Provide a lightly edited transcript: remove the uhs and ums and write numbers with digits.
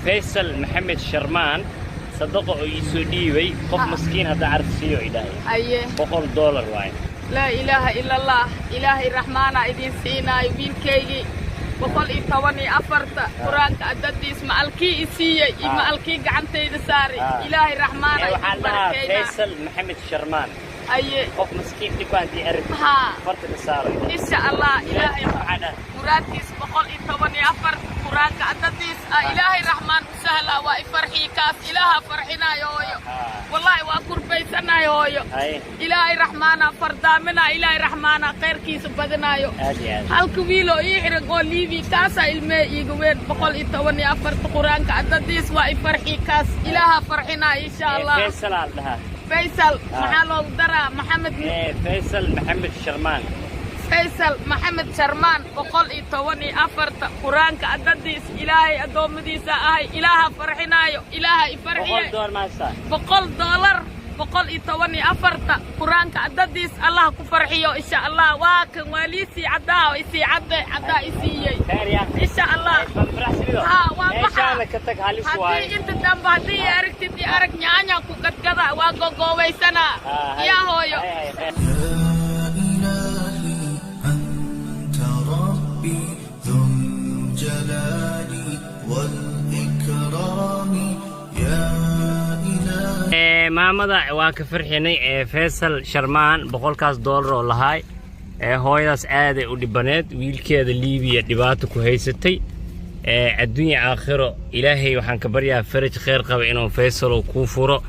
Faysal Maxamed Sharmaan sadaqa oo ii soo dhiibay, qof maskiin hadda carfsiiyo idhahay. $100 waaye. Laa ilaaha ila Allah. Ilaahay raxmaana idin siinaayo. Wiilkaygii 114-ta Qur-aanka adadiis macalkii i siiyey iyo macalkii gacantayda saaray. Ilaahay raxmaana Waxaan idin dhahaa barakeynaa. Faysal Maxamed Sharmaan. Qof maskiin dhibka haddii aragtid farta ka saaro idhahay. Insha Allah, Ilaahay Waxaa dhahay muraadkiis 114 Qur-aanka adadiis ah Ilaahay raxmaan u sahlaa. Waa i farxii kaas, Ilaaha farxinaayo, hooyo. Wallaahi waa kurbaysanahay, hooyo. Ilaahay raxmaana fardaaminaa, Ilaahay raxmaana khayrkiisa badinaayo. Aad iyo aad. Halka wiiloo ii xiran oo Liibi, kaasaa ilmee iiga weyn. 114-ta Qur-aanka adadiis waa i farxii kaas, Ilaaha farxinaayo, insha Allah. Faysal aa la dhahaa. Faysal maxaa loogu daraa? Maxamed? Faysal Maxamed Sharmaan. Faysal Maxamed Sharmaan, 114-ta Qur-aanka adadiis. Ilaahay addoommadiisa ahay, Ilaaha farxinaayo, Ilaaha i Boqol farxiye. doolar maasta. $100, 114-ta Qur-aanka adadiis Allah ku farxiyo, insha Allah. Waa kan waaliisii caddaa oo isii cadde caddaa i siiyey. Khayr ya. Insha Allah. Faraxsanido. Haa, waa baxa. Meeshaana ka tag, halis waaye. Haddii inta dambe haddii i aragtid, i arag, nyaanya ku gadgada, waa gogoobaysanaa. Yaa hooyo. Hay, hay, khayr. يا إلهي أنت ربي ذو الجلال والإكرام، يا إلهي. Maamada waan ka farxinay. Faysal Sharmaan 100-kaas doolar oo lahaay, hooyadaas aaday u dhibaneed, wiilkeeda Liibiya dhibaato ku haysatay. Adduunya aakhiro Ilaahay waxaan ka baryaa faraj khayr qaba inuu Faysal kuu furo.